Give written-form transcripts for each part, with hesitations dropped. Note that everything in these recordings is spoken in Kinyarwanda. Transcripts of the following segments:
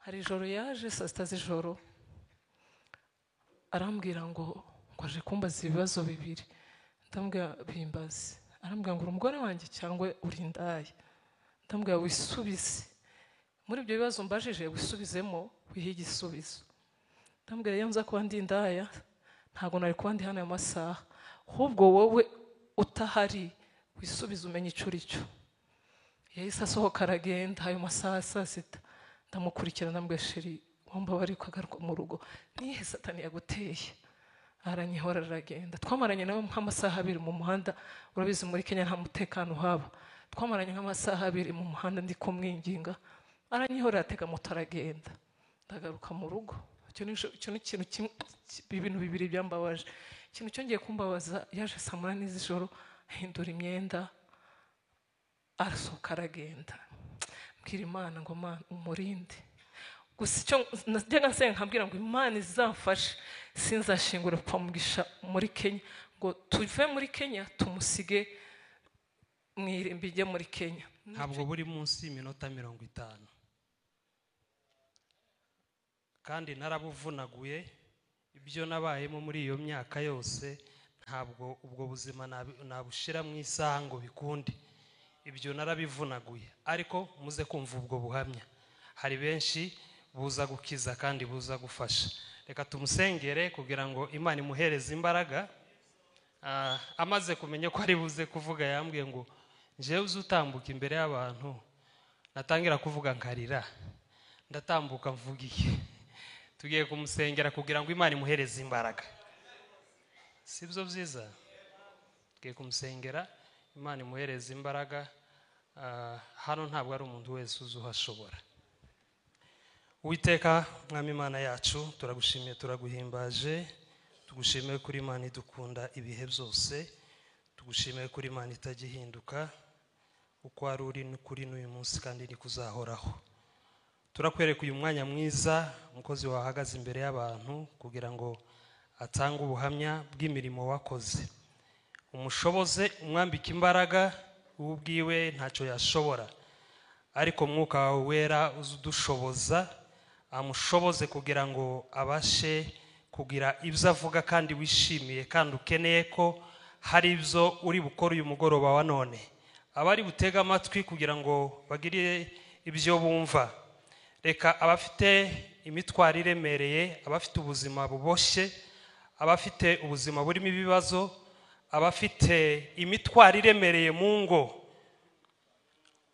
Hari ijoro yaje saa 6 z'ijoro arambwira ngo aje kumbaza ibibazo bibiri. Ndamubwira bimbaze. Arambwira ngo uri umugore wanjye cyangwa uri indaya. Ndamubwira wisubize muri ibyo bibazo mbajije, wisubizemo wihe igisubizo. Ndamubwira iyo nza kuba ndi indaya ntabwo nari kuba ndi hano aya masaha, ahubwo wowe utahari wisubize umenye icyo uri cyo. Yahise asohoka aragenda ayo masaha saa 6. Ndamukurikira ndamubwira sheri wumva bari kagaruka mu rugo, nihe satani yaguteye? Aranyihora aragenda. Twamaranye nawe nk'amasaha 2 mu muhanda. Urabizi muri Kenya nta mutekano uhaba. Twamaranye nk'amasaha 2 mu muhanda ndi kumwinginga, aranyihora atega moto aragenda. Ndagaruka mu rugo. Icyo ni ikintu kimwe, ibintu bibiri byambabaje. Ikintu cyongeye kumbabaza, yaje saa 8 z'ijoro ahindura imyenda arasohoka aragenda. Mbwira Imana ngo Mana umurinde. Gusa icyo najyaga nsenga nkabwira ngo Imana izamfashe sinzashingura Papa Mugisha muri Kenya, ngo tuve muri Kenya tumusige mu irimbi rye muri Kenya. Ntabwo buri munsi y'iminota 50, kandi narabuvunaguye. Ibyo nabayemo muri iyo myaka yose ntabwo ubwo buzima nabushira mu isaha ngo bikunde. Ibyo narabivunaguye, ariko muze kumva ubwo buhamya. Hari benshi buza gukiza kandi buza gufasha. Reka tumusengere kugira ngo Imana imuhereze imbaraga. Amaze kumenya ko ari buze kuvuga yambwiye ngo njewe uzutambuka imbere y'abantu natangira kuvuga nkarira, ndatambuka mvugiye. Tugiye kumusengera kugira ngo Imana imuhereze imbaraga. Sibyo byiza? Tugiye kumusengera Imana imuhereze imbaraga. Hano ntabwo ari umuntu wese uzuhashobora. Uwiteka Mwami Imana yacu, turagushimiye, turaguhimbaje. Tugushimiye kuri Imana idukunda ibihe byose. Tugushimiye kuri Imana itagihinduka, uko ari uri kuri n'uyu munsi kandi ni kuzahoraho. Turakwereka uyu mwanya mwiza umukozi wahagaze imbere y'abantu kugira ngo atange ubuhamya bw'imirimo wakoze. Umushoboze, umwambike imbaraga, ubwiwe ntacyo yashobora, ariko Mwuka wawe wera uzudushoboza, amushoboze kugira ngo abashe kugira ibyo avuga kandi wishimiye kandi ukeneye ko hari ibyo uri bukore uyu mugoroba wa none. Abari butega amatwi kugira ngo bagire ibyo bumva. Reka abafite imitwaro iremereye, abafite ubuzima buboshye, abafite ubuzima burimo ibibazo, abafite imitwaro iremereye mu ngo,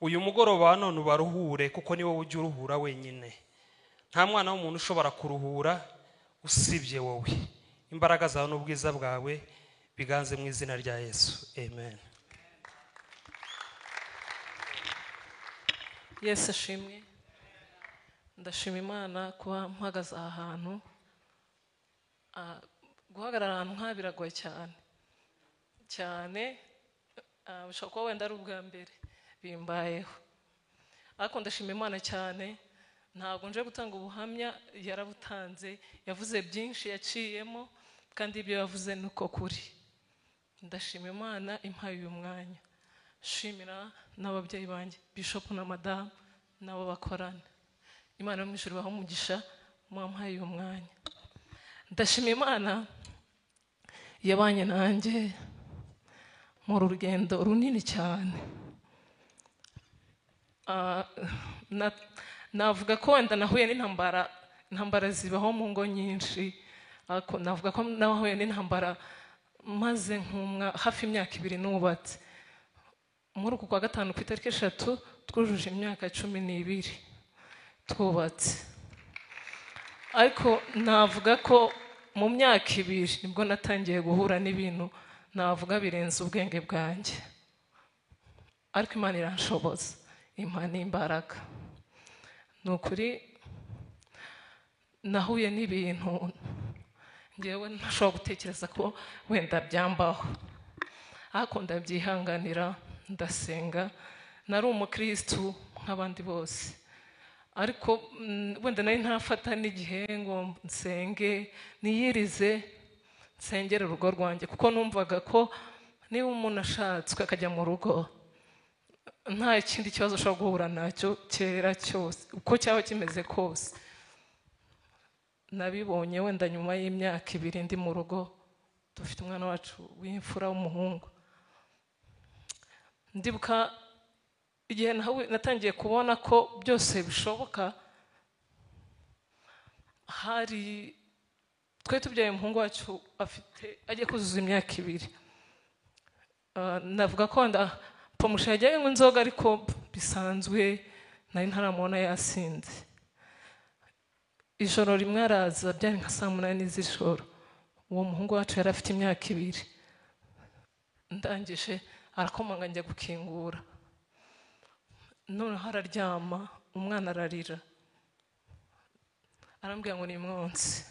uyu mugoroba wa none ubaruhure, kuko ni wowe ujya uruhura wenyine. Nta mwana w'umuntu ushobora kuruhura usibye wowe. Imbaraga zawe n'ubwiza bwawe biganze mu izina rya Yesu. Amen. Yesu ashimwe. Ndashima Imana kuba mpagaze aha hantu. Guhagarara ahantu nk'aha biragoye cyane cyane, bishobora kuba wenda ari ubwa mbere bimbayeho, ariko ndashima Imana cyane. Ntabwo nje gutanga ubuhamya, yarabutanze, yavuze byinshi yaciyemo, kandi ibyo yavuze nuko kuri. Ndashima Imana impaye uyu mwanya. Shimira n'ababyeyi banjye Bishop na Madame nabo bakorana. Imana yo mu ijuru ibahe umugisha mwampaye uyu mwanya. Ndashima Imana yabanye nanjye mu rugendo runini cyane. Navuga ko wenda nahuye n'intambara, intambara zibaho mu ngo nyinshi, ariko navuga ko nahuye n'intambara maze nkumwa hafi imyaka 2 nubatse. Muri uku kwa 5 ku itariki 3 twujuje imyaka 12 twubatse. Ariko navuga ko mu myaka 2 nibwo natangiye guhura n'ibintu navuga birenze ubwenge bwanjye, ariko Imana iranshoboza, impa n'imbaraga. Ni ukuri nahuye n'ibintu ngewe ntashobora gutekereza ko wenda byambaho, ariko ndabyihanganira, ndasenga. Nari umukristu nk'abandi bose, ariko wenda nari ntafata n'igihe ngo nsenge, niyirize, nsengere urugo rwanjye, kuko numvaga ko niba umuntu ashatswe akajya mu rugo Nta kindi kibazo ushobora guhura nacyo cyera cyose, uko cyaba kimeze kose. Nabibonye wenda nyuma y'imyaka 2 ndi mu rugo, dufite umwana wacu w'imfura w'umuhungu. Ndibuka igihe natangiye kubona ko byose bishoboka, hari twe tubyaye umuhungu wacu afite agiye kuzuza imyaka 2. Navuga ko wenda Pamusha yajyaga anywa inzoga ariko bisanzwe, nari ntaramubona yasinze. Ijoro rimwe araza, byari nka saa 8 z'ijoro. Uwo muhungu wacu yari afite imyaka 2. Ndangije arakomanga njya gukingura, noneho araryama, umwana ararira, arambwira ngo nimwonse.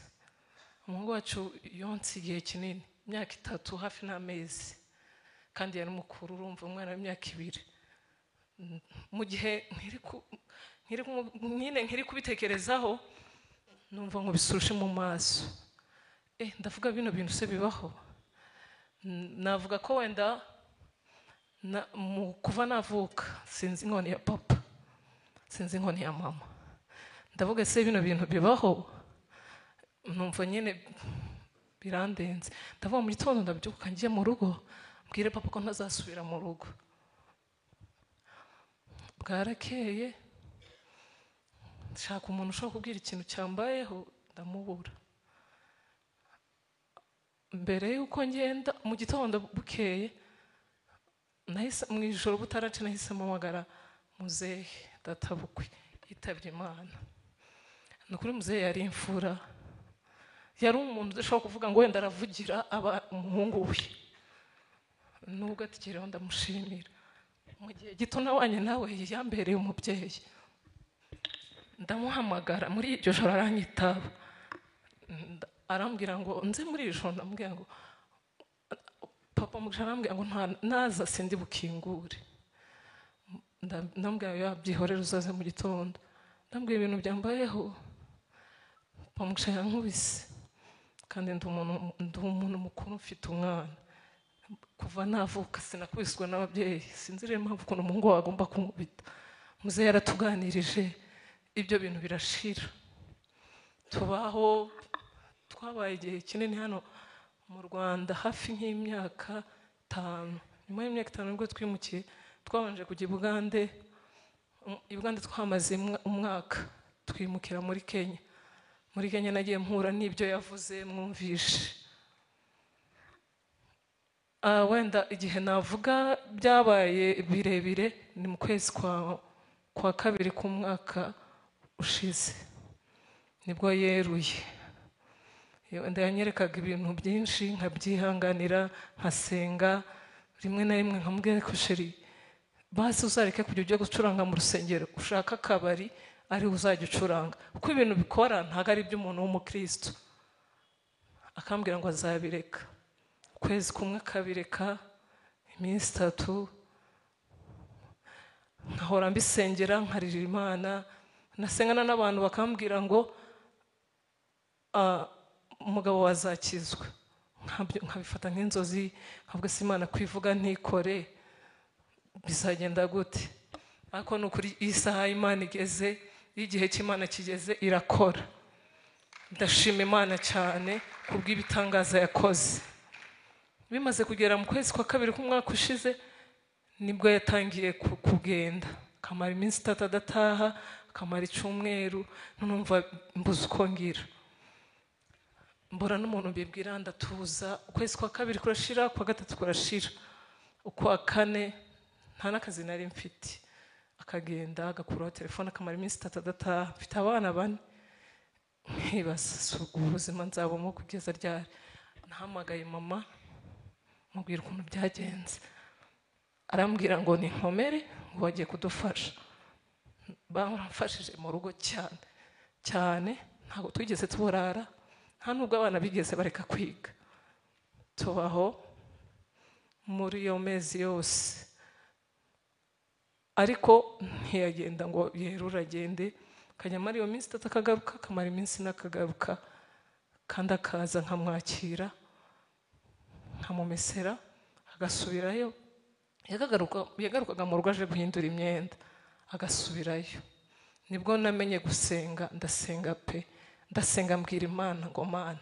Umuhungu wacu yonse igihe kinini, imyaka 3 hafi n'amezi, kandi yari mukuru, urumva umwana w'imyaka 2. Mu gihe nkiri kubitekerezaho, numva ngo bisurushe mu maso. Ndavuga bino bintu se bibaho? Navuga ko wenda kuva navuka sinzi inkoni ya papa, sinzi inkoni ya mama. Ndavuga se bino bintu bibaho? Numva nyine birandenze. Ndavuga mu gitondo ndabyuka ngiye mu rugo, mbwire papa ko ntazasubira mu rugo. Bwarakeye, nshaka umuntu ushobora kubwira ikintu cyambayeho, ndamubura. Mbere y'uko ngenda mu gitondo bukeye, nahise mu ijoro butaraca nahise mpamagara muzehe databukwe, yitabye Imana. Ni ukuri muzehe yari imfura, yari umuntu udashobora kuvuga ngo wenda aravugira aba umuhungu we. Nubwo atikiriho ndamushimira. Mu gihe gito nabanye nawe yambereye umubyeyi. Ndamuhamagara muri iryo joro aranyitaba, arambwira ngo nze muri iri joro. Ndamubwira ngo papa Mugisha arambwira ngo naza sindi bukingure. Ndamubwira yabyihorera uzaze mu gitondo. Ndamubwira ibintu byambayeho, papa Mugisha yankubise, kandi ndi umuntu mukuru mfite umwana. Kuva navuka sinakubiswe n'ababyeyi, sinzi rero impamvu ukuntu umuhungu wawe agomba kunkubita. Muzehe yaratuganirije, ibyo bintu birashira. Tubaho, twabaye igihe kinini hano mu Rwanda, hafi nk'imyaka 5. Nyuma y'imyaka 5 nibwo twimukiye, twabanje kujya i Bugande. I Bugande twamaze umwaka, twimukira muri Kenya. Muri Kenya nagiye mpura n'ibyo yavuze mwumvishe. Wenda igihe navuga byabaye birebire ni mu kwezi kwa 2 k'umwaka ushize, nibwo yeruye. Wenda yanyerekaga ibintu byinshi nkabyihanganira, nkasenga, rimwe na rimwe nkamubwira ko sheri basi uzareke kujya ujya gucuranga mu rusengero, ushaka akabari ari uzajya ucuranga, kuko ibintu bikora ntabwo ari iby'umuntu w'umukristo. Akambwira ngo azabireka. Ukwezi kumwe akabireka, iminsi 3 nkahora mbisengera, nkaririra Imana, nasengana n'abantu bakambwira ngo umugabo wazakizwa. Nkabifata nk'inzozi, nkavuga se Imana kwivuga ntikore bizagenda gute? Ariko ni ukuri isaha Imana igeze, igihe cy'Imana kigeze, irakora. Ndashima Imana cyane kubw'ibitangaza yakoze. Bimaze kugera mu kwezi kwa 2 k'umwaka ushize, nibwo yatangiye kugenda, akamara iminsi 3 adataha, akamara icyumweru. Numva mbuze uko ngira, mbura n'umuntu mbibwira, ndatuza. Ukwezi kwa 2 kurashira, kwa 3 kurashira, ukwa 4 nta n'akazi nari mfite. Akagenda agakuraho telefone, akamara iminsi 3 adataha. Mfite abana 4, nkibaza ubuzima nzabamo kugeza ryari. Nahamagaye mama, mubwira ukuntu byagenze, arambwira ngo ni nkomere, ngo bagiye kudufasha. Bamfashije mu rugo cyane cyane, ntabwo twigeze tuburara, nta nubwo abana bigeze bareka kwiga. Tubaho muri iyo mezi yose, ariko ntiyagenda ngo yerure agende, akajya amara iyo minsi 3 akagaruka, akamara iminsi 4 akagaruka, kandi akaza nkamwakira, nkamumesera, agasubirayo. Yagarukaga mu rugo aje guhindura imyenda agasubirayo. Nibwo namenye gusenga, ndasenga pe, ndasenga mbwira Imana ngo Mana,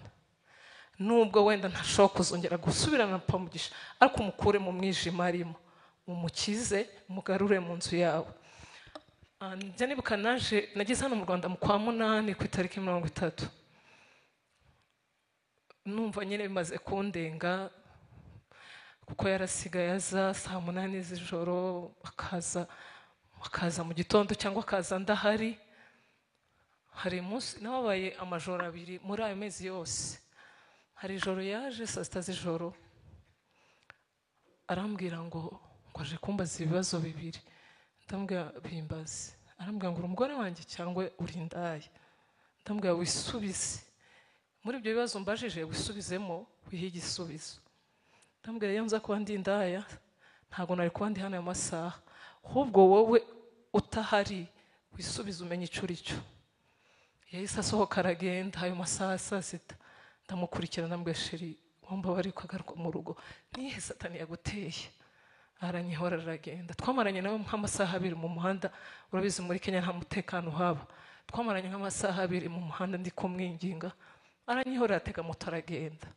nubwo wenda ntashobora kuzongera gusubirana na Papa Mugisha, ariko umukure mu mwijima arimo, umukize, umugarure mu nzu yawe. Njya nibuka naje nageze hano mu Rwanda mu kwa 8 ku itariki 30, numva nyine bimaze kundenga, kuko yarasigaye aza saa 8 z'ijoro, akaza mu gitondo cyangwa akaza ndahari. Hari umunsi nababaye amajoro 2 muri ayo mezi yose. Hari ijoro yaje saa 6 z'ijoro, arambwira ngo aje kumbaza ibibazo 2. Ndamubwira bimbaze. Arambwira ngo uri umugore wanjye cyangwa uri indaya? Ndamubwira wisubize muri ibyo bibazo mbajije, wisubizemo wihe igisubizo. Ndamubwira iyo nza kuba ndi indaya ntabwo nari kuba ndi hano aya masaha, ahubwo wowe utahari wisubize umenye icyo uri cyo. Yahise asohoka aragenda ayo masaha saa 6. Ndamukurikira ndamubwira sheri wumva bari kagaruka mu rugo, nihe satani yaguteye? Aranyihora aragenda. Twamaranye nawe nk'amasaha 2 mu muhanda, urabizi muri Kenya nta mutekano uhaba. Twamaranye nk'amasaha 2 mu muhanda ndi kumwinginga, aranyihora atega moto aragenda.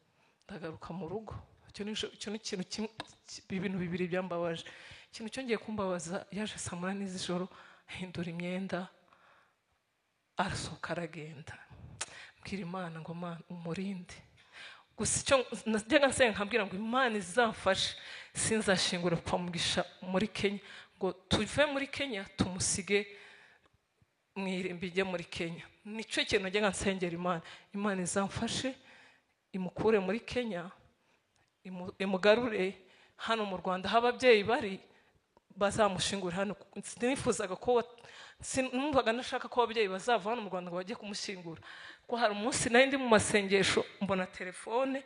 Ndagaruka mu rugo. Icyo ni ikintu kimwe, ibintu 2 byambabaje. Ikintu cyongeye kumbabaza, yaje saa 8 z'ijoro ahindura imyenda arasohoka aragenda. Mbwira Imana ngo Mana umurinde. Gusa icyo najyaga nsenga nkabwira ngo Imana izamfashe sinzashingura Papa Mugisha muri Kenya, ngo tuve muri Kenya tumusige mu irimbi rye muri Kenya. Nicyo kintu najyaga nsengera Imana, Imana izamfashe imukure muri Kenya, imugarure hano mu Rwanda aho ababyeyi bari, bazamushingura hano. Sinifuzaga ko, numvaga nashaka ko ababyeyi bazava hano mu Rwanda ngo bajye kumushingura. Ko hari umunsi nari ndi mu masengesho mbona telefone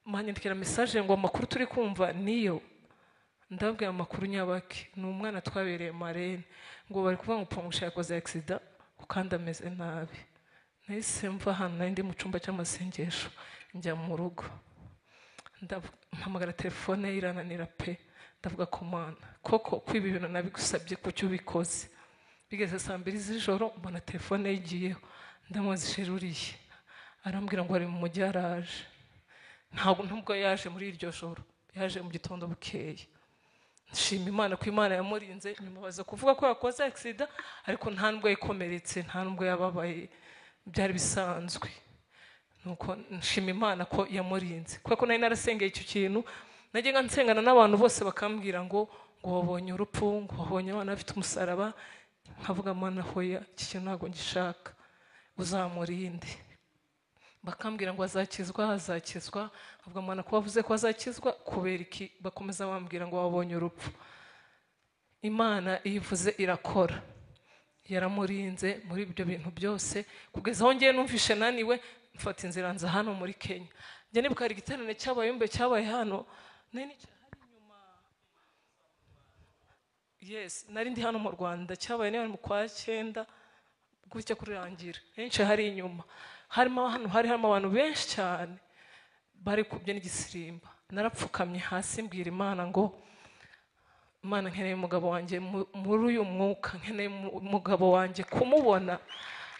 manyandikira message ngo amakuru turi kumva niyo. Ndabwira amakuru nyabaki, ni umwana twabereye marene, ngo bari kuvuga ngo Papa Mugisha yakoze accident kandi ameze nabi. Nahise mva hano nari ndi mu cyumba cy'amasengesho njya mu rugo, mpamagara telefone irananira pe. Ndavuga ko Mana koko ko ibi bintu nabigusabye kuki ubikoze? Bigeze saa 2 z'ijoro mbona telefone yigiyeho, ndamubaza sheri uriye? Arambwira ngo ari mu mujyi araje. Ntabwo nubwo yaje muri iryo joro, yaje mu gitondo bukeye. Nshima Imana ko Imana yamurinze. Nyuma baza kuvuga ko yakoze accident, ariko nta nubwo yikomeretse, nta nubwo yababaye, byari bisanzwe. Nuko nshima Imana ko yamurinze, kuko nari narasengeye icyo kintu. Najyaga nsengana n'abantu bose bakambwira ngo wabonye urupfu, ngo wabonye abana bafite umusaraba. Nkavuga Mana hoya, iki kintu ntabwo ngishaka, uzamurinde. Bakambwira ngo azakizwa, azakizwa. Nkavuga Mana ko wavuze ko azakizwa, kubera iki bakomeza bambwira ngo wabonye urupfu? Imana iyo ivuze irakora. Yaramurinze muri ibyo bintu byose kugeza aho ngiye numvishe naniwe, mfata inzira nza hano muri Kenya. Njye nibuka hari igiterane cyabaye mbe cyabaye hano, nari nicaye hari inyuma. Yes, nari ndi hano mu Rwanda, cyabaye niba mu kwa 9 gutya kurangira. Nari hari inyuma, harimo hano hari harimo abantu benshi cyane bari kubyina igisirimba. Narapfukamye hasi mbwira Imana ngo Imana nkeneye umugabo wanjye muri uyu mwuka, nkeneye umugabo wanjye kumubona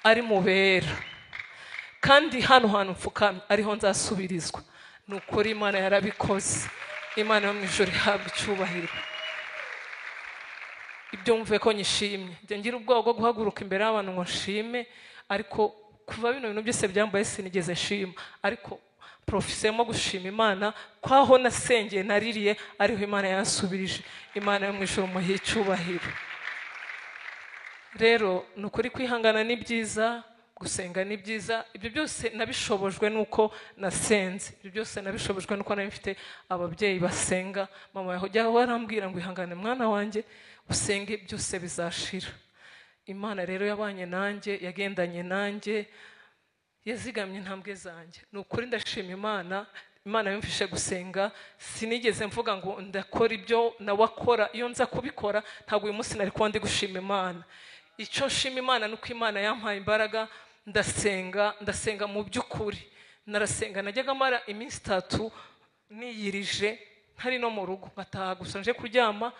ari mubera, kandi hano hantu mfukamye ariho nzasubirizwa. Nukuri Imana yarabikoze. Imana yo mu ijuru ihabwa icyubahiro. Ibyo mvuye ko nyishimye, njye ngira ubwoba bwo guhaguruka imbere y'abantu ngo nshime, ariko kuva bino bintu byose byambaye sinigeze nshima. Ariko profisemo gushima Imana kwaho nasengeye naririye ariho Imana yansubirije. Imana yo mu ijuru muhe icyubahiro. Rero nukuri kwihangana ni byiza, gusenga ni byiza. Ibyo byose nabishobojwe nuko nasenze, ibyo byose nabishobojwe nuko nari mfite ababyeyi basenga. Mama yajyaga arambwira ngo ihangane mwana wanjye usenge byose bizashira. Imana rero yabanye nanjye, yagendanye nanjye, yazigamye intambwe zanjye. Ni ukuri ndashima Imana. Imana yumvishe gusenga, sinigeze mvuga ngo ndakora ibyo nawe akora. Iyo nza kubikora ntabwo uyu munsi nari kuba ndi gushima Imana. Icyo nshima Imana nuko Imana yampaye imbaraga, ndasenga, ndasenga mu by'ukuri. Narasenga, najyaga mara iminsi 3 niyirije, ntari no mu rugo, ngataha gusa nje kuryama.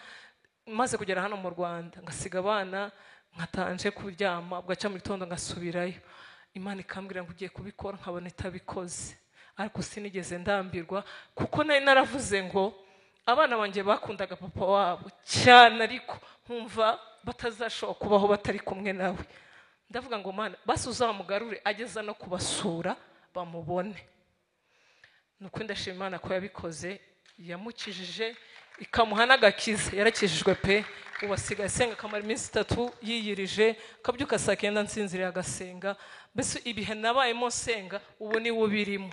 Maze kugera hano mu Rwanda ngasiga abana, nkataha nje kuryama, bwaca mu gitondo ngasubirayo. Imana ikambwira ngo ugiye kubikora, nkabona itabikoze. Ariko sinigeze ndambirwa, kuko nari naravuze ngo abana banjye bakundaga papa wabo cyane, ariko nkumva batazashobora kubaho batari kumwe nawe. Ndavuga ngo Mana basi uzamugarure ageza no kubasura bamubone. Nuko ndashima Imana ko yabikoze, yamukijije ikamuha n'agakiza. Yarakijijwe pe, ubu asigaye asenga akamara iminsi 3 yiyirije, akabyuka saa 9 nsinziriye agasenga. Mbese ibihe nabayemo nsenga ubu niwe ubirimo.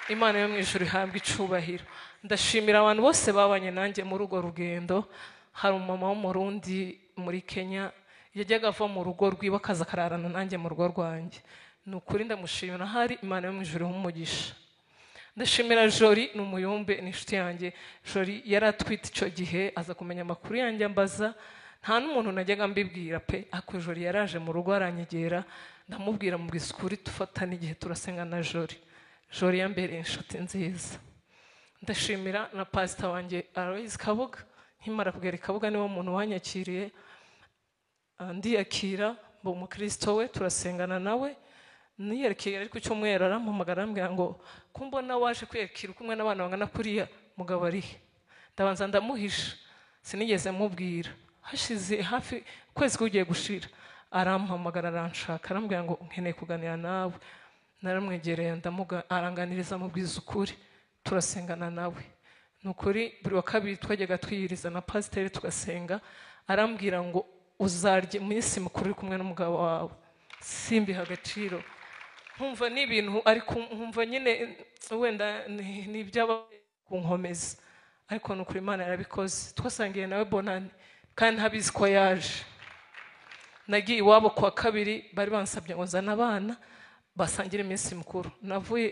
Imana yo mu ijuru ihabwe icubahiro. Ndashimira abantu bose babanye nanjye muri urwo rugendo. Hari umumama w'Umurundi muri Kenya yajyaga ava mu rugo rwiwe akaza akararana nanjye mu rugo rwanjye. Ni ukuri ndamushimira, hari Imana yo mu ijuru iha umugisha. Ndashimira Jori, ni umuyumbe, ni inshuti yanjye. Jori yari atwite icyo gihe, aza kumenya amakuru yanjye ambaza, nta n'umuntu najyaga mbibwira pe. Ariko Jori yaraje mu rugo aranyegera, ndamubwira mubwiza ukuri, dufatana igihe turasenga na Jori. Jori yambereye inshuti nziza. Ndashimira na pastor wanjye Aloys Kabuga. Nkimara kugera i Kabuga niwe muntu wanyakiriye, ndiyakira mba umukristo we, turasengana nawe. Niyerekeye ariko cyumweru arampamagara arambwira ngo kumbona waje kwiyakira kumwe n'abana bangana kuriya, mugabo ari he? Ndabanza ndamuhisha, sinigeze mubwira. Hashize hafi ukwezi kugiye gushira, arampamagara aranshaka, arambwira ngo nkeneye kuganira nawe. Naramwegereye aranganiriza mubwiza ukuri, turasengana nawe. Nukuri buri wa kabiri twajyaga twiyiriza na pasiteri tugasenga, arambwira ngo uzarya iminsi mikuru uri kumwe n'umugabo wawe. Simbiha agaciro, nkumva ni ibintu, ariko nkumva nyine wenda ni iby'aba kunkomeza, ariko nukuri Imana yarabikoze. Twasangiye nawe bonane kandi ntabizi ko yaje. Nagiye iwabo kuwa kabiri, bari bansabye ngo nzane abana basangire iminsi mikuru.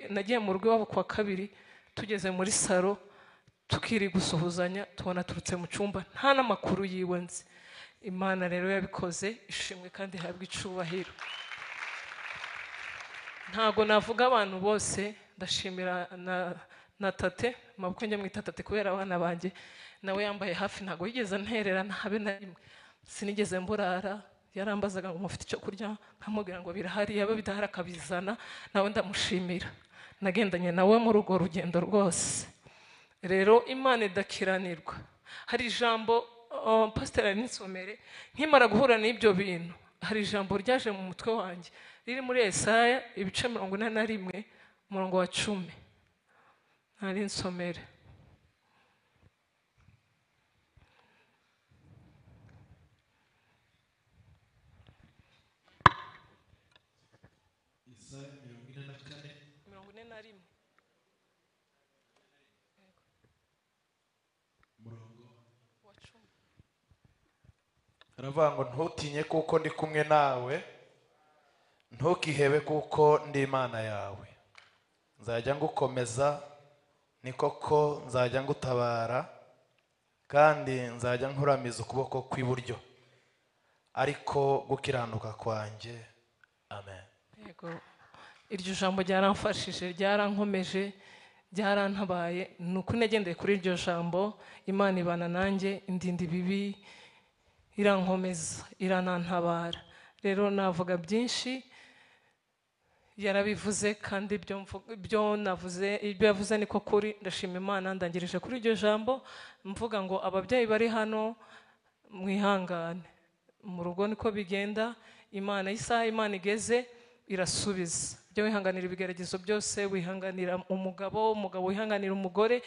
Nagiye mu rugo iwabo kuwa kabiri, tugeze muri salo tukiri gusuhuzanya, tubona turutse mu cyumba nta n'amakuru yiwe nzi. Imana rero yabikoze, ishimwe kandi ihabwe icubahiro. Ntago navuga abantu bose, ndashimira na tate, mabukwe njya mwita tate kubera abana banjye, nawe yambaye hafi, ntago yigeze antererana habe na rimwe. Sinigeze mburara, yarambazaga ngo mufite icyo kurya, nkamubwira ngo birahari, yaba bidahari akabizana, nawe ndamushimira. Nagendanye nawe muri urwo rugendo rwose. Rero Imana idakiranirwa. Hari ijambo pastor arinsomere, nkimara guhura n'ibyo bintu, hari ijambo ryaje mu mutwe wanjye riri muri Yesaya ibice 41 umurongo wa 10. Arinsomere. Yesaya 44 41 umurongo wa 10. Aravuga ngo ntutinye kuko ndi kumwe nawe, ntukihebe kuko ndi Imana yawe. Nzajya ngukomeza, ni koko nzajya ngutabara, kandi nzajya nkuramiza ukuboko kw'iburyo, ariko gukiranuka kwanjye. Amen. Yego, iryo jambo ryaramfashije, ryarankomeje, byarantabaye. Ni ukuri nagendeye kuri iryo jambo, Imana ibana nanjye, indinda ibibi, irankomeza, iranantabara. Rero navuga byinshi, yarabivuze kandi ibyo navuze, ibyo yavuze niko kuri. Ndashima Imana, ndangirije kuri iryo jambo mvuga ngo ababyeyi bari hano mwihangane, mu rugo niko bigenda. Imana isaha Imana igeze irasubiza. Ibyo wihanganira ibigeragezo byose, wihanganira umugabo, umugabo wihanganira umugore.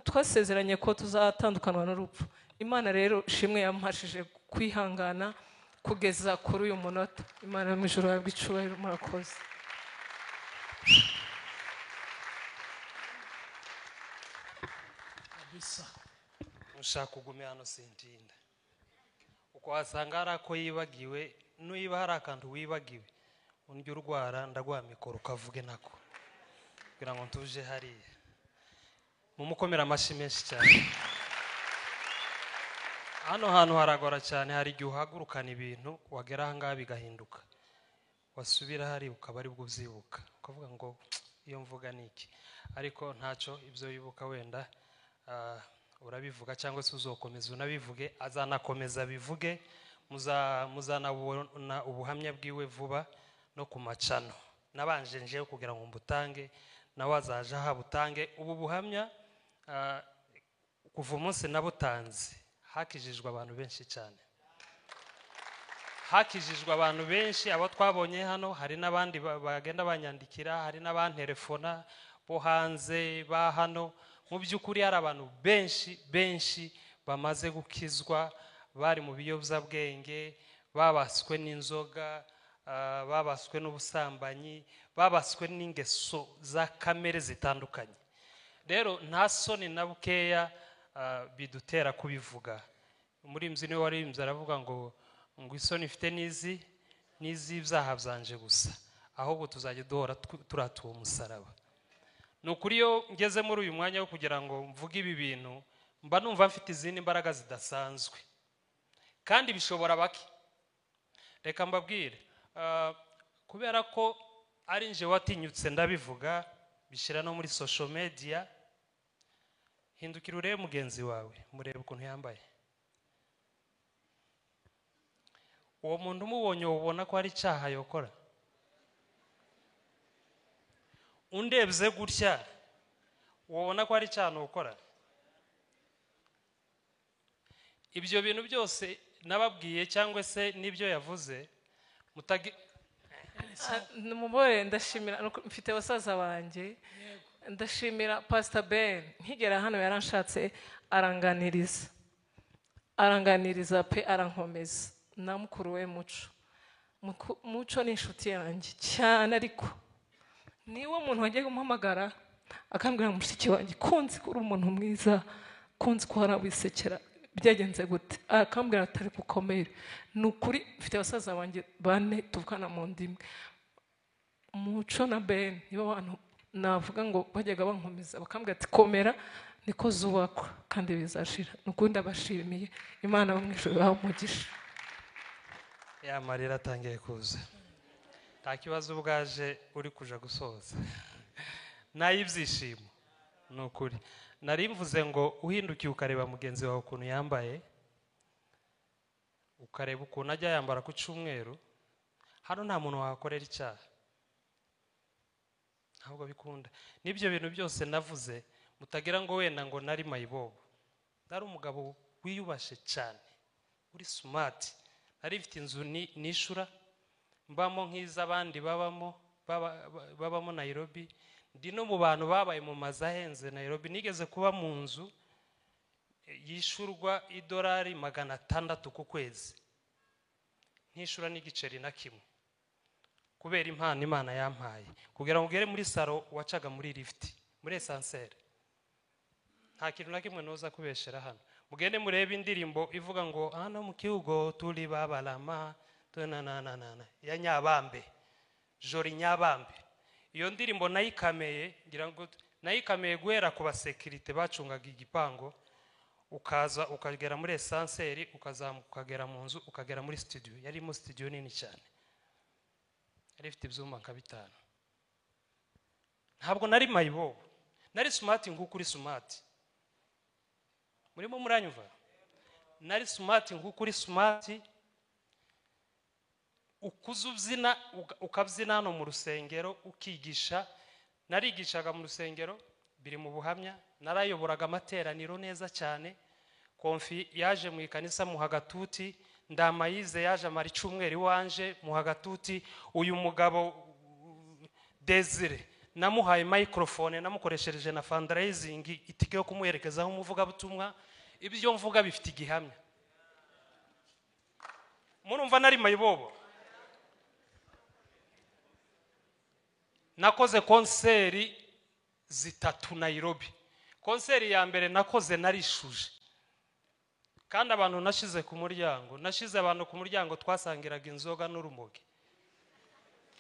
Twasezeranye ko tuzatandukanwa n'urupfu. Imana rero shimwe yampashije kwihangana kugeza kuri uyu munota. Imana yo mu ijuru ihabwe icubahiro. Murakoze. Ushaka ugume hano sintinda, uko wasanga hari ako yibagiwe, niba hari akantu wibagiwe undi urwara, ndaguha mikoro ukavuge nako kugira ngo ntuje hariya. Mumukomera amashyi menshi cyane. Hano hantu haragora cyane, hari igihe uhagurukana ibintu wagera aha ngaha bigahinduka. Wasubira hari ukaba aribwo ubyibuka, ukavuga ngo iyo mvuga ni iki, ariko ntacyo ibyo wibuka wenda urabivuga cyangwa se uzokomeza unabivuge, azanakomeza bivuge, muzanabona ubuhamya bwiwe vuba no ku macano. Nabanje njewe kugira ngo mbutange, nawe azaje ahabutange ubu buhamya. Kuva umunsi nabutanze hakijijwe abantu benshi cyane, hakijijwe abantu benshi. Abo twabonye hano, hari n'abandi bagenda banyandikira, hari n'abantelefona bo hanze ba hano. Mu by'ukuri hari abantu benshi benshi bamaze gukizwa, bari mu biyobyabwenge, babaswe n'inzoga, babaswe n'ubusambanyi, babaswe n'ingeso za kamere zitandukanye. Rero nta soni na bukeya bidutera kubivuga. Umuririmbyi niwe waririmbye aravuga ngo isoni ifite n'izi n'iz'ibyaha byanje gusa, ahubwo tuzajya duhora turata uwo musaraba. Ni ukuri iyo ngeze muri uyu mwanya wo kugira ngo mvuge ibi bintu, mba numva mfite izindi mbaraga zidasanzwe, kandi bishobora bake. Reka mbabwire, kubera ko ari nje watinyutse ndabivuga, bishyira no muri social media. Hindukira urebe mugenzi wawe, murebe ukuntu yambaye. Uwo muntu umubonye ubona ko ari icyaha yokora. Undebye gutya ubona ko ari icyaha ukora. Ibyo bintu byose nababwiye cyangwa se n'ibyo yavuze mutagi. Mubore, ndashimira mfite basaza banjye, ndashimira Pastor Ben nkigera hano yaranshatse aranganiriza pe, arankomeza. Na mukuru we Muco, Muco ni inshuti yanjye cyane, ariko niwe muntu wagiye kumuhamagara akambwira mushiki wanjye kunzi ko uri umuntu mwiza, kunzi ko warawisekera, byagenze gute? Akambwira atari gukomere. Ni ukuri mfite basaza banjye bane tuvukana mu ndimi, Muco na Ben nibo bantu navuga ngo bajyaga bankomeza bakambwira ati komera niko zubakwa kandi bizashira. Ni ukuri ndabashimiye, Imana bo mu ijuru ibahe umugisha. Ya marira atangiye kuza, nta kibazo ubwaje uri kuja gusoza nayibyishimo. Ni ukuri nari mvuze ngo uhindukiye ukareba mugenzi wawe ukuntu yambaye, ukareba ukuntu ajya yambara ku cyumweru, hano nta muntu wahakorera icyaha, ntabwo bikunda. N'ibyo bintu byose navuze mutagira ngo wenda ngo nari mayibobo, nari umugabo wiyubashe cyane, uri smart. Nari mfite inzu nishura mbamo nk'iz'abandi babamo Nairobi. Ndi no mu bantu babaye mu mazu ahenze Nairobi. Nigeze kuba mu nzu yishurwa idolari 600 ku kwezi, ntishura n'igiceri na kimwe, kubera impano Imana yampaye. Kugira ngo ugere muri salo wacaga muri lift, muri esansere. Nta kintu na kimwe noza kubeshera hano. Mugende murebe indirimbo ivuga ngo hano mu kihugo turi babalama tunananana ya Nyabambe, Jori Nyabambe. Iyo ndirimbo nayikameye, ngira ngo nayikameye guhera ku basekirite bacungaga igipango, ukaza ukagera muri esanseri, ukazamuka ukagera mu nzu, ukagera muri studio. Yari mu studio nini cyane, yari ifite ibyuma nka 5. Ntabwo nari mayibobo, nari smart nk'uko uri smart. Murimo muranyumva? Nari smart nk'uko uri smart. Ukuze ubyina, ukabyina hano mu rusengero, ukigisha. Narigishaga mu rusengero, biri mu buhamya. Narayoboraga amateraniro neza cyane. Konfi yaje mu ikanisa muha gatuti, Ndamayize yaje amara icyumweru iwanje muha gatuti. Uyu mugabo Desire namuhaye microphone, namukoreshereje na fundraising itike yo kumuherekezaho umuvugabutumwa. Ibyo mvuga bifite igihamya. Murumva nari mayibobo. Nakoze konseri 3 Nairobi. Konseri ya mbere nakoze narishuje, kandi abantu nashize ku muryango, nashize abantu ku muryango twasangiraga inzoga n'urumogi,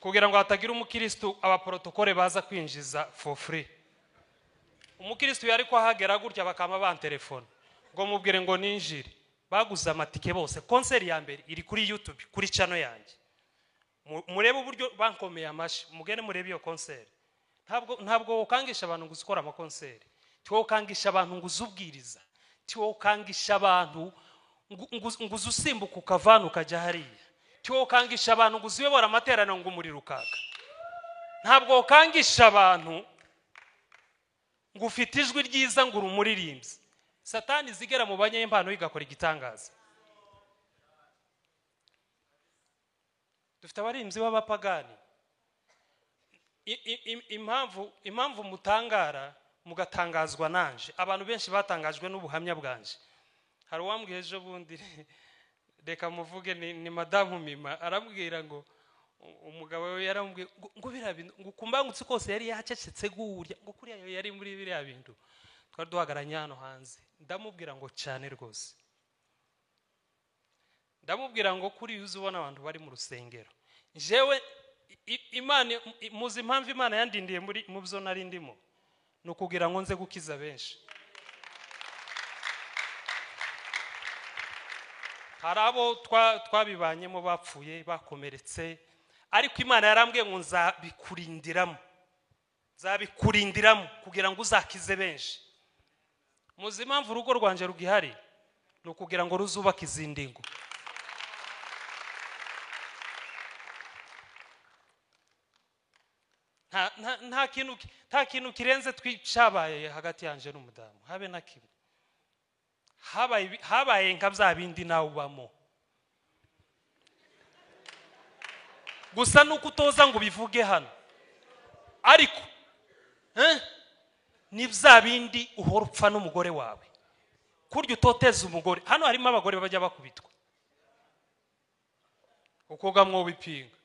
kugira ngo hatagira umukristo abaprotokole baza kwinjiza for free. Umukristo yari ko ahagera gutya bakama bantelefone ngo mubwire ngo ninjire. Baguze amatike bose. Konseri ya mbere iri kuri YouTube, kuri channel yanjye. Murebe uburyo bankomeye amashi, mugende murebe iyo concert. Ntabwo ukangisha abantu ngo uzikora amakonseri, ntiwokangisha abantu ngo uzubwiriza, ntiwokangisha abantu ngo uzusimbuka ukavana ukajya hariya, ntiwokangisha abantu ngo uzuyobora amateraniro ngo umuriro ukaka. Ntabwo ukangisha abantu ngo ufite ijwi ryiza ngo urumuririmbye. Satani zigera mu banyempano igakora igitangaza. Dufite abaririmbyi b'abapagani. Impamvu mutangara mugatangazwa nanje, abantu benshi batangajwe n'ubuhamya bwanje. Hari uwambwiye ejo bundi, reka muvuge, ni madamu Mima, arambwira ngo umugabo we yaramubwiye ngo biriya bintu, ngo kumbangutse kose yari yacecetse gurya, ngo kuriya yari muri biriya bintu. Twari duhagaranye hano hanze, ndamubwira ngo cyane rwose, ndamubwira ngo kuri uzi ubona abantu bari mu rusengero. Jewe Imana muzi impamvu Imana yandindiye muri mu byo nari ndimo, ni ukugira ngo nze gukiza benshi. Hari abo twabibanyemo bapfuye bakomeretse, ariko Imana yarambwiye ngo nzabikurindiramo, nzabikurindiramo kugira ngo uzakize benshi. Muzi impamvu urugo rwanje rugihari, ni ukugira ngo ruzubake izindi ngo. Nta kintu kirenze twicabaye hagati yanje n'umudamu, habe na kimwe. Habaye nka bya bindi nawe ubamo, gusa nuko utoza ngo ubivuge hano, ariko ni bya bindi uhora upfa n'umugore wawe, kurya utoteza umugore. Hano harimo abagore bajya bakubitwa ukoga mwo bipinga.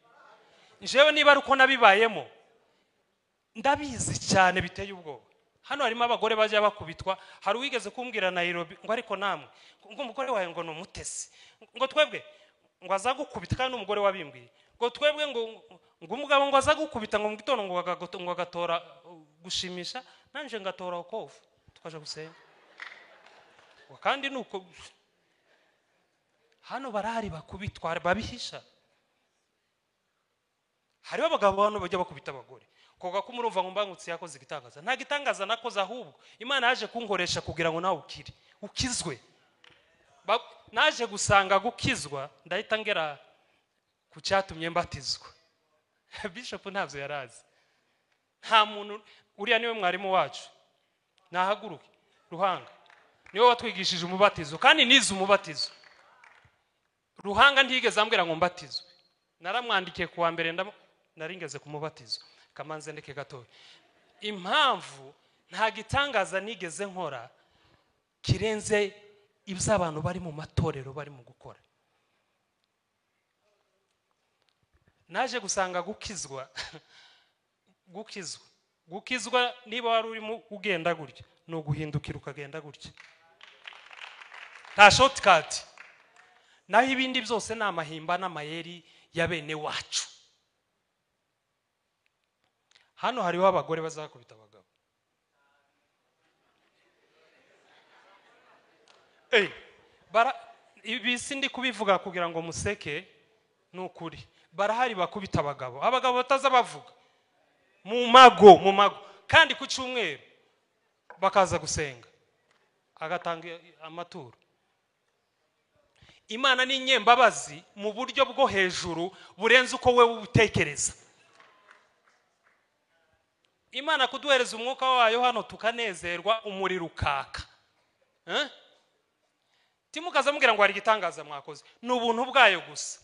Njewe niba ari uko nabibayemo ndabizi cyane biteye ubwoba. Hano harimo abagore bajya bakubitwa. Hari uwigeze kumbwira Nairobi ngo ariko namwe ngo umugore wawe ngo ni umutesi, ngo twebwe ngo azagukubita, kandi n'umugore wabimbwiye ngo twebwe ngo umugabo ngo azagukubita ngo mu gitondo ngo agatora gushimisha, nanje ngatora okofu tukaja gusenga. Kandi nuko hano barahari bakubitwa babihisha. Hariho abagabo hano bajya bakubita abagore. Koga ko murumva ngo mbangutse yakoze igitangaza. Nta gitangaza nakoze, ahubwo Imana yaje kunkoresha kugira ngo nawe ukire, ukizwe. Naje gusanga gukizwa, ndahita ngera ku cyatumye mbatizwa. Bishop ntabyo yarazi. Nta muntu uriya niwe mwarimu wacu, nahaguruke Ruhanga niwe watwigishije umubatizo, kandi nize umubatizo. Ruhanga ntigeze ambwira ngo mbatizwe, naramwandikiye kuwa mbere naringeze ku mubatizo. Kamanze ndeke gatoya. Impamvu nta gitangaza nigeze nkora kirenze ibyo abantu bari mu matorero bari mu gukora. Naje gusanga gukizwa gukizwa niba wari urimo ugenda gutya, ni uguhindukira ukagenda gutya, nta shortcut. Naho ibindi byose ni amahimba n'amayeri ya bene wacu. Hano hariho abagore bazakubita abagabo. Ibi sindi kubivuga kugira ngo museke, ni ukuri. Barahari bakubita abagabo, abagabo bataza bavuga mu mago, kandi ku cyumweru bakaza gusenga, agatanga amaturo. Imana ni inyembabazi mu buryo bwo hejuru burenze uko wewe ubutekereza. Imana kuduhereza umwuka wayo hano tukanezerwa, umuriro ukaka. Timukaza mubwira ngo hari igitangaza mwakoze, ni ubuntu bwayo gusa.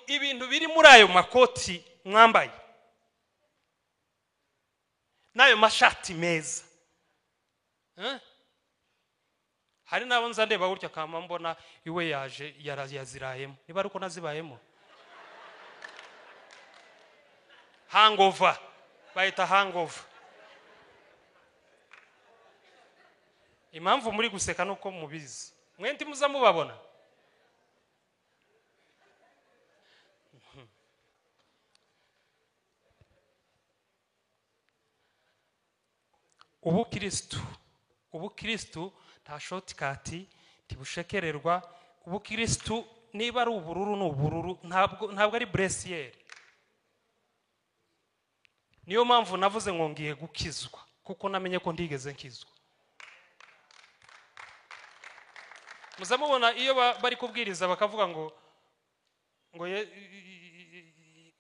Ibintu biri muri ayo makoti mwambaye n'ayo mashati meza. Hari nabo nza ndeba gutya kama mbona iwe yaje yazirayemo, niba ari uko nazibayemo. Hangover, bayita hangover. Impamvu muri guseka nuko mubizi, mwe ntimuza mubabona. Ubukristu nta shortcut, ntibushekererwa. Ubukristu Niba ari ubururu ni ubururu, ntabwo ari bleu-ciel. Niyo mpamvu navuze ngo ngiye gukizwa, kuko namenye ko ntigeze nkizwa. Muza mubona iyo bari kubwiriza bakavuga ngo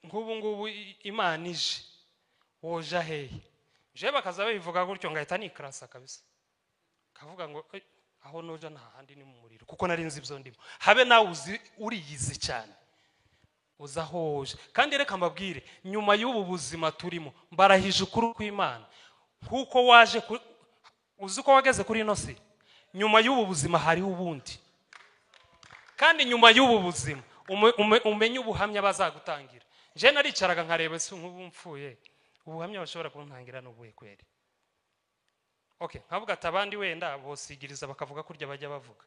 nk'ubu ngubu Imana ije woja hehe, je bakaza babivuga gutyo ngahita nikrasa kabisa, kavuga ngo aho noja nta handi ni mu muriro, kuko nari nzi ibyo ndimo. Habe nawe uzi uriyizi cyane uzahoje. Kandi reka mbabwire, nyuma y'ubu buzima turimo, mbarahije ukuri kw'Imana, kuko waje uzi ko wageze kuri ino si, nyuma y'ubu buzima hariho ubundi. Kandi nyuma y'ubu buzima umenye ubuhamya bazagutangira. Je naricaraga nkareba se nk'ubu mfuye, ubuhamya bashobora kuntangira n'ubuhe kweri? Okay, nkavuga ati abandi wenda bosigiriza bakavuga kurya bajya bavuga,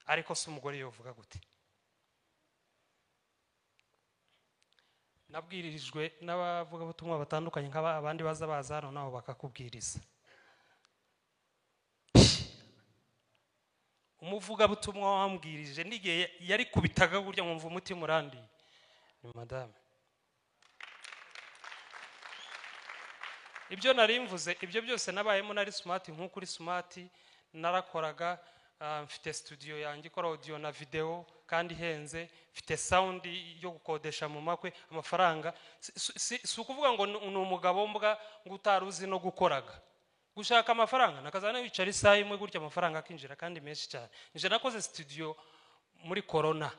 ariko se umugore yovuga gute? Nabwirijwe n'abavugabutumwa batandukanye nk'aba abandi baza baza hano nabo bakakubwiriza. Umuvugabutumwa wambwirije n'igihe yari kubitaga burya nkumva umutima urandiye, ni madame. Ibyo nari mvuze, ibyo byose nabayemo, nari smart nk'uko uri smart, narakoraga, mfite studio yanjye ikora audio na video kandi ihenze, mfite sound yo gukodesha mu makwe amafaranga. Si ukuvuga ngo ni umugabo mbwa ngo utaruzi no gukoraga. Gushaka amafaranga nakazana wicara isaha imwe gutya amafaranga akinjira kandi menshi cyane. Nje nakoze studio muri corona,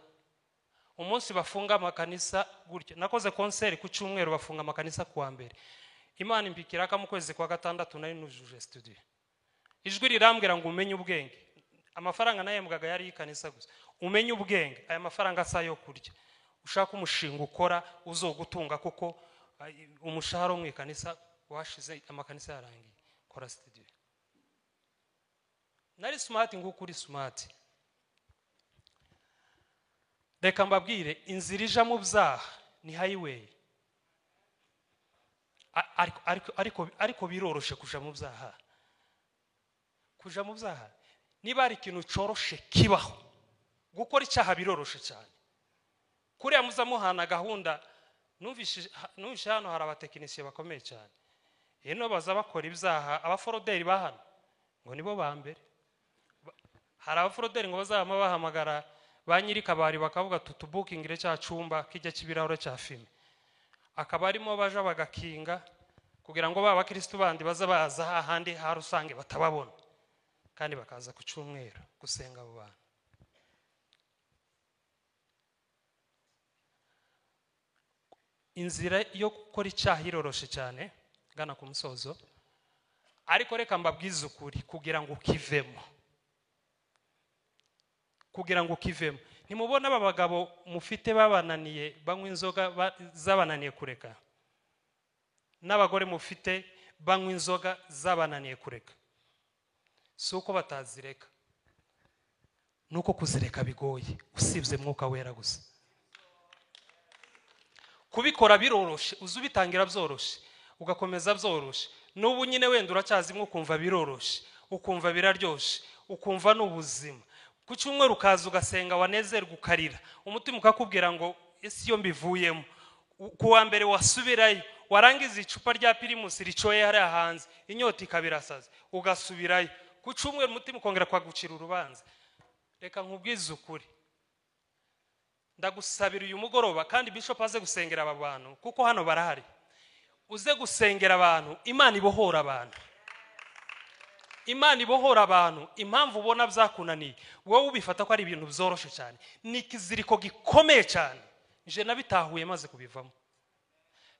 umunsi bafunga amakanisa gutya, nakoze concert ku cyumweru bafunga amakanisa kuwa mbere. Imana impikira ka mu kwezi kwa gatandatu nari nujuje studio. Ijwi rirambwira ngo umenye ubwenge. Amafaranga nahembwaga yari ikanisa gusa. Umenye ubwenge, aya mafaranga asa yo kurya. Ushaka umushinga ukora uzogutunga, kuko umushahara mu ikanisa washize, amakanisa yarangiye. Kora studio. Nari smart nguko uri smart. Reka mbabwire, inzira ija mu byaha ni highway. Ariko biroroshe kuja mu byaha. Kuja mu byaha niba ari ikintu coroshe kibaho, gukora icyaha biroroshe cyane. Kuriya muza muhana gahunda, numvise hano hari abatekinisiye bakomeye cyane. Ino baza bakora ibyaha, abaforoderi bahano ngo nibo ba mbere. Hari abaforoderi ngo bazama bahamagara ba nyiri kabari bakavuga tutubukingire cya cyumba kijya kibirahure cya fime, akaba arimo baja bagakinga kugira ngo ba bakristo bandi baza baza ahandi ha rusange batababona, kandi bakaza ku cyumweru gusenga abo bantu. Inzira yo gukora icyaha iroroshe cyane, gana ku musozo, ariko reka mbabwize ukuri, kugira ngo ukivemo, kugira ngo ukivemo. Ntimubona aba bagabo mufite babananiye banywa inzoga zabananiye kureka, n'abagore mufite banywa inzoga zabananiye kureka. Si uko batazireka, nuko kuzireka bigoye, usibye Mwuka Wera gusa. Kubikora biroroshe, uzubitangira byoroshe, ugakomeza byoroshe. N'ubu nyine wenda uracyazimwe ukumva biroroshe, ukumva biraryoshe, ukumva n'ubuzima. Ku cyumweru ukaza ugasenga wanezerwa ukarira, umutima ukakubwira ngo ese iyo mbivuyemo. Ku wa mbere wasubirayo, warangiza icupa rya Primus ricoye hariya hanze, inyota ikabirasaza, ugasubirayo. Ku cyumweru umutima ukongera kwagucira urubanza. Reka nkubwize ukuri, ndagusabira uyu mugoroba, kandi bishop aze gusengera aba bantu kuko hano barahari. Uze gusengera abantu, Imana ibohora abantu. Imana ibohora abantu. Impamvu ubona byakunaniye, wowe ubifata ko ari ibintu byoroshe cyane, ni ikiziriko gikomeye cyane. Nje nabitahuye maze kubivamo,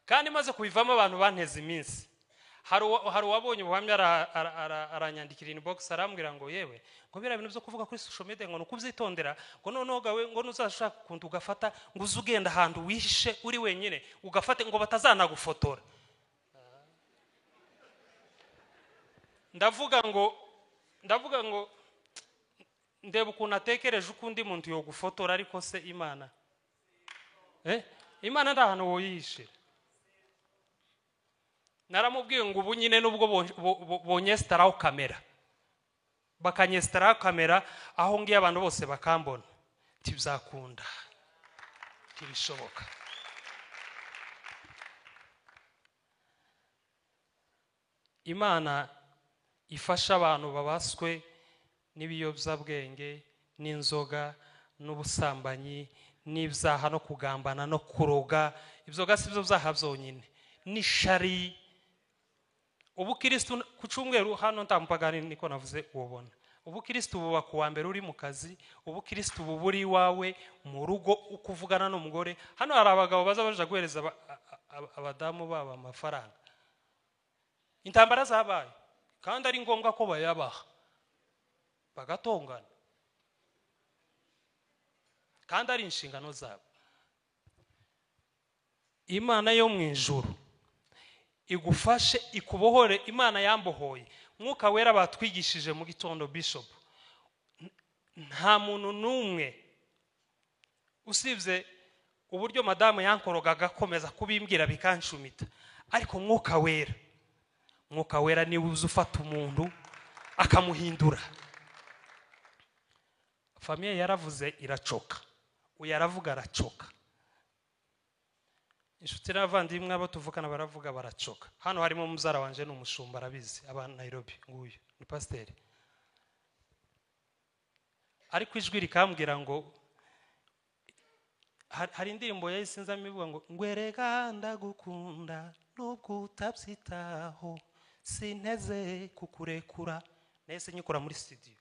kandi maze kubivamo abantu banteze iminsi. Hari uwabonye ubuhamya aranyandikira inbox arambwira ngo yewe, ngo biriya bintu byo kuvuga kuri social media ngo nukubyitondera, ngo noneho gawe ngo nuzashaka ukuntu ugafata ngo uze ugenda ahantu wihishe uri wenyine ugafate ngo batazanagufotora. Ndavuga ngo ndeba ukuntu atekereje uko undi muntu yogufotora, ariko se Imana Imana nta hantu woyihishira. Naramubwiye ngo ubu nyine nubwo bonyesitaraho kamera, bakanyesitaraho kamera aho ngiye abantu bose bakambona, Ntibizakunda, ntibishoboka. Imana ifasha abantu babaswe n'ibiyobyabwenge n'inzoga n'ubusambanyi n'ibyaha no kugambana no kuroga. Ibyoga si byo byaha byonyine, n'ishari. Ubukristo ku cyumweru hano nta mupagani niko navuze ubona. Ubukristo buba ku wa mbere uri mu kazi, ubukristo buba uri iwawe mu rugo ukuvugana n'umugore. Hano hari abagabo baza baje guhereza abadamu babo amafaranga. Intambara zabaye kandi ari ngombwa ko bayabaha, bagatongana kandi ari inshingano zabo. Imana yo mu ijuru igufashe, ikubohore. Imana yambohoye. Mwuka Wera batwigishije mu gitondo, Bishop, nta muntu n'umwe usibye uburyo madamu yankorogaga akomeza kubimbwira bikanshumita, ariko Mwuka Wera, Mwuka Wera niwe uza ufata umuntu akamuhindura. Famiye yaravuze iracoka, uyu aravuga aracoka, inshuti n'abavandimwe abo tuvukana baravuga baracoka. Hano harimo mubyara wanje ni umushumba, arabizi, aba Nairobi, nguyu ni pasiteri. Ariko ijwi rikambwira ngo hari indirimbo yahise inzamo ivuga ngo ngwereka ndagukunda nubwo utabyitaho sinteze kukurekura. Nahise nyikora muri studio.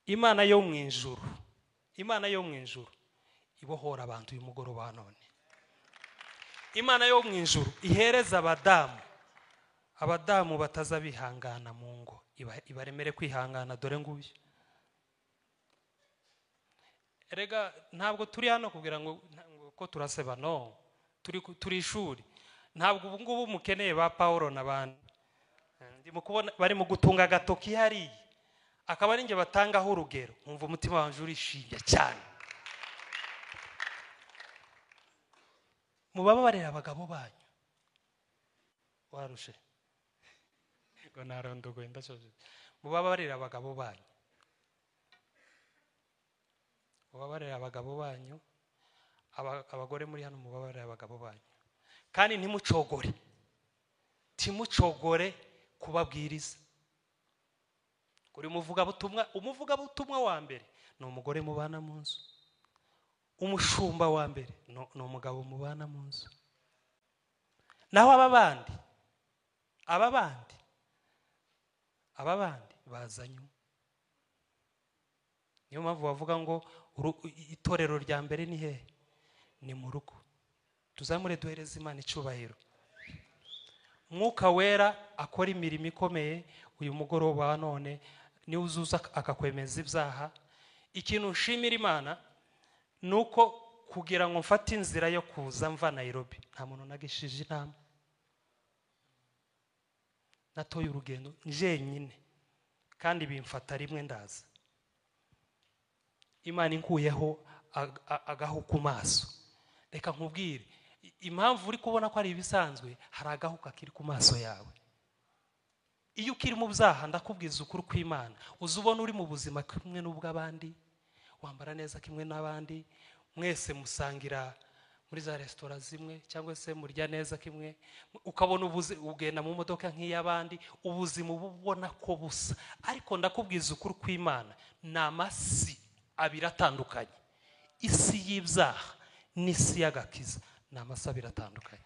Imana yo mu ijuru, Imana yo mu ijuru ibohora abantu uyu mugoroba none. Imana yo mu ijuru ihereza abadamu, abadamu bataza bihangana mu ngo, ibaremere kwihangana. Dore nguyu. Erega ntabwo turi hano kugira ngo ko turaseba, no, turi ishuri. Ntabwo ubu ngubu mukeneye ba Paulo n'abandi. Ndimo kubona bari mu gutunga agatoki hariya, akaba ari nge batangaho urugero, nkumva umutima wanje urishimye cyane. Mubabarire abagabo banyu. Warushe ngo narondogoye ndashoje. Mubabarire abagabo banyu, mubabarire abagabo banyu. Abagore muri hano mubabarire abagabo banyu, kandi ntimucogore, ntimucogore kubabwiriza. Kuri umuvugabutumwa, umuvugabutumwa wa mbere ni umugore mubana mu nzu, umushumba wa mbere ni umugabo mubana mu nzu. Naho aba bandi bazanywe. Niyo mpamvu bavuga ngo itorero rya mbere ni hehe? Ni mu rugo. Tuzamure duhereze Imana icyubahiro. Mwuka Wera akora imirimo ikomeye uyu mugoroba wa none, niwe uzuza akakwemeza ibyaha. Ikintu nshimira Imana nuko kugira ngo mfate inzira yo kuza mva Nairobi, nta muntu nagishije inama, natoye urugendo njenyine, kandi bimfata rimwe ndaza. Imana inkuyeho agahu ku maso. Reka nkubwire impamvu uri kubona ko ari ibisanzwe, hari agahu kakiri ku maso yawe. Iyo ukiri mu byaha, ndakubwiza ukuri kw'Imana, uza ubona uri mu buzima kimwe n'ubw'abandi, wambara neza kimwe n'abandi, mwese musangira muri za resitora zimwe cyangwa se murya neza kimwe, ukabona ugenda mu modoka nk'iy'abandi, ubuzima ubona ko busa. Ariko ndakubwiza ukuri kw'Imana, ni amasi abiri atandukanye. Isi y'ibyaha n'isi y'agakiza ni amasi abiri atandukanye.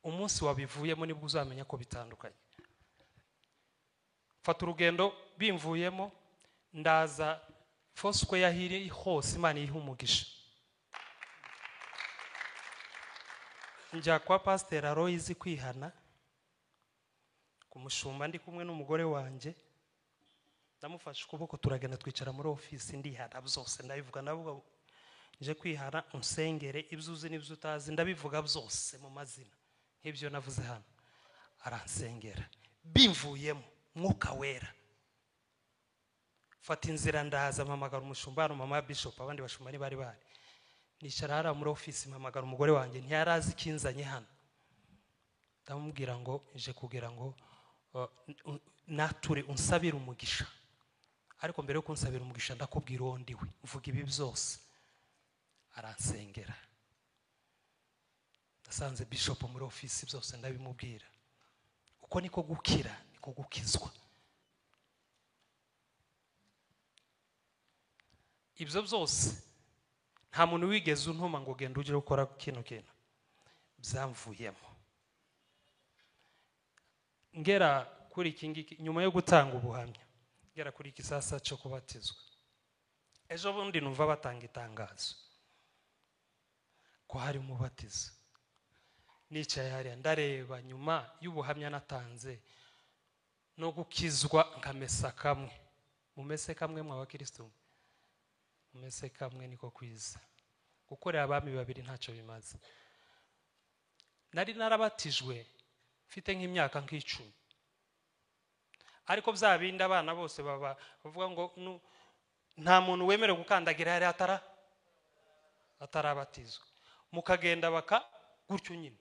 Umunsi wabivuyemo nibwo uzamenya ko bitandukanye. Fata urugendo bimvuyemo, ndaza Foursquare yahiri hose, Imana iha umugisha. Njya kwa Pastor Aloys kwihana kumushumba, ndi kumwe n'umugore wanjye, ndamufashe ukuboko turagenda twicara muri office, ndihana byose ndabivuga, ndavuga nje kwihana unsengere, ibyo uzi n'ibyo utazi ndabivuga byose mu mazina nk'ibyo navuze hano. Aransengera bimvuyemo Mwuka Wera. Fata inzira ndaza, mpamagara umushumba hano, mama Bishop, abandi bashumba ni bari bari. Nicara hariya muri office, mpamagara umugore wanjye, ntiyarazi ikinzanye hano. Ndamubwira ngo nje kugira ngo Nature unsabira umugisha, ariko mbere yo kunsabira umugisha ndakubwira uwo ndiwe, mvuga ibi byose. Aransengera. Nasanze bishop muri office, byose ndabimubwira. Uko niko gukira, niko gukizwa. Ibyo byose nta muntu wigeze untuma ngo genda ujye gukora kino kintu, byamvuyemo. Ngera kuri iki ngiki nyuma yo gutanga ubuhamya, ngera kuri iki sasa cyo kubatizwa. Ejo bundi numva batanga itangazo ko hari umubatizo. Nicaye hariya ndareba, nyuma y'ubuhamya natanze no gukizwa nkamesa kamwe. Mumese kamwe mwa bakristo, mumese kamwe niko kwiza. Gukorera abami babiri ntacyo bimaze. Nari narabatijwe mfite nk'imyaka nk'icumi, ariko bya bindi abana bose baba bavuga ngo nta muntu wemerewe gukandagira hari atarabatizwa, mukagenda baka gutyo nyine.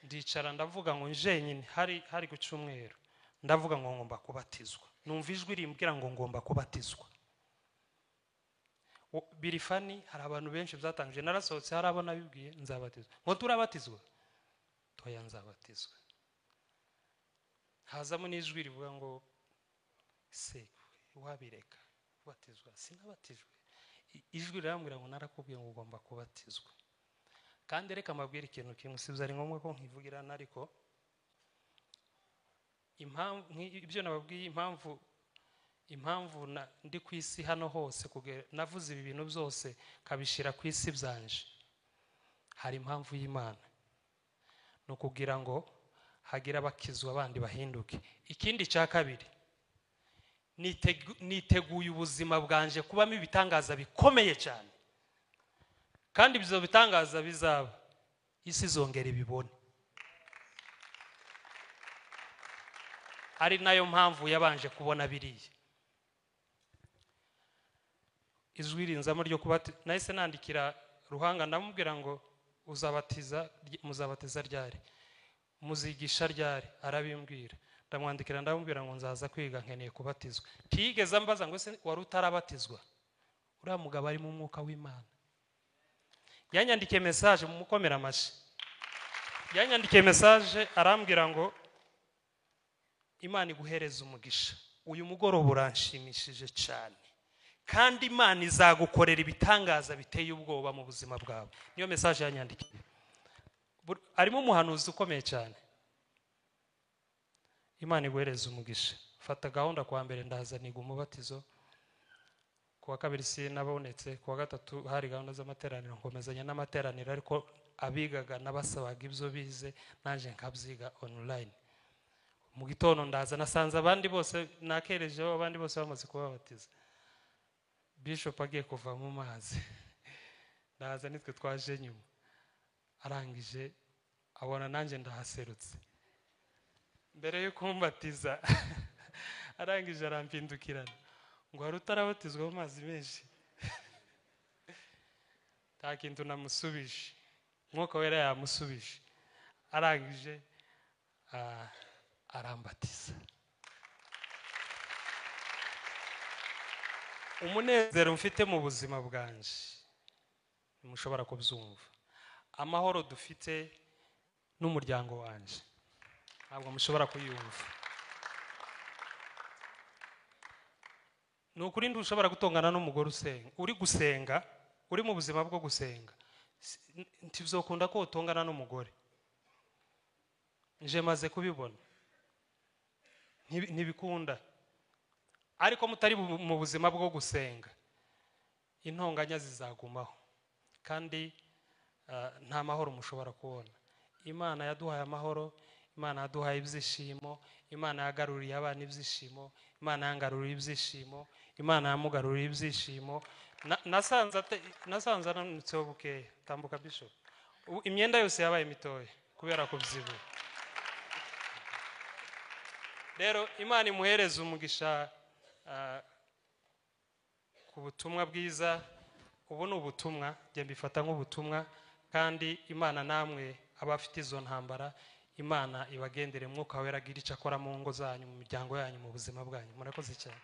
Ndicara ndavuga ngo nje nyine, hari ku cyumweru, ndavuga ngo ngomba kubatizwa. Numva ijwi rimbwira ngo ngomba kubatizwa. Birifani, hari abantu benshi byatangije, narasohotse hari abo nabibwiye nzabatizwa. Ngo turabatizwa? Toya, nzabatizwa. Hazamo n'ijwi rivuga ngo se wabireka kubatizwa, sinabatijwe. Ijwi rirambwira ngo narakubwiye ngo ugomba kubatizwa. Kandi reka mbabwire ikintu kimwe, sibyo ari ngombwa ko nkivugira, ariko impamvu ibyo nababwiye, impamvu ndi ku isi hano hose, navuze ibi bintu byose kabishira ku isi byanje, hari impamvu y'Imana, no kugira ngo hagira abakizwa abandi bahinduke. Ikindi cya kabiri, niteguye ubuzima bwanje kubamo ibitangaza bikomeye cyane, kandi ibyo bitangaza bizaba isi zongera ibibone. Ari nayo mpamvu yabanje kubona biriya. Ijwi rinzamo ryo kubati, nahise nandikira Ruhanga ndamubwira ngo uzabatiza, muzabatiza ryari, muzigisha ryari? Arabimbwira. Ndamwandikira ndamubwira ngo nzaza kwiga nkeneye kubatizwa. Ntiyigeze ambaza ngo se wari utarabatizwa? Uriya mugabo ari mu mwuka w'Imana. Yanyandikiye message, mumukomera amashyi. Yanyandikiye message arambwira ngo Imana iguhereze umugisha, uyu mugoroba uranshimishije cyane, kandi Imana izagukorera ibitangaza biteye ubwoba mu buzima bwawe. Niyo message yanyandikiye. Arimo umuhanuzi ukomeye cyane. Imana iguhereze umugisha. Fata gahunda, kwa mbere ndaza niga umubatizo, kuwa kabiri sinabonetse, kuwa gatatu hari gahunda z'amateraniro, nkomezanya n'amateraniro, ariko abigaga nabasabaga ibyo bize naje nkabyiga online. Mu gitondo ndaza nasanze abandi bose nakerejeho, abandi bose bamaze kubabatiza. Bishop agiye kuva mu mazi, ndaza nitwe twaje nyuma. Arangije abona nanjye ndahaserutse. Mbere yo kumbatiza arangije arampindukirana ngo hari utarabatizwa mu mazi menshi. Nta kintu namusubije, Mwuka Wera yamusubije. Arangije arambatiza. Umunezero mfite mu buzima bwanje ntimushobora kubyumva. Amahoro dufite n'umuryango wanje ntabwo mushobora kuyumva. Ni ukuri ntushobora gutongana n'umugore usenga, uri gusenga, uri mu buzima bwo gusenga. Ntibizokunda ko utongana n'umugore. Nje maze kubibona, ntibikunda. Ariko mutari mu buzima bwo gusenga, intonganya zizagumaho, kandi nta mahoro mushobora kubona. Imana yaduhaye amahoro, Imana yaduhaye ibyishimo, Imana yagaruriye abana ibyishimo, Imana yangaruriye ibyishimo, Imana yamugaruriye ibyishimo. Nasanze ananutseho bukeya. Tambuka bishop. Imyenda yose yabaye mitoya kubera kubyibuha. Rero Imana imuhereze umugisha ku butumwa bwiza. Ubu ni ubutumwa, njye mbifata nk'ubutumwa, kandi Imana namwe abafite izo ntambara, Imana ibagendere, Mwuka Wera agira icyo akora mu ngo zanyu, mu miryango yanyu, mu buzima bwanyu. Murakoze cyane.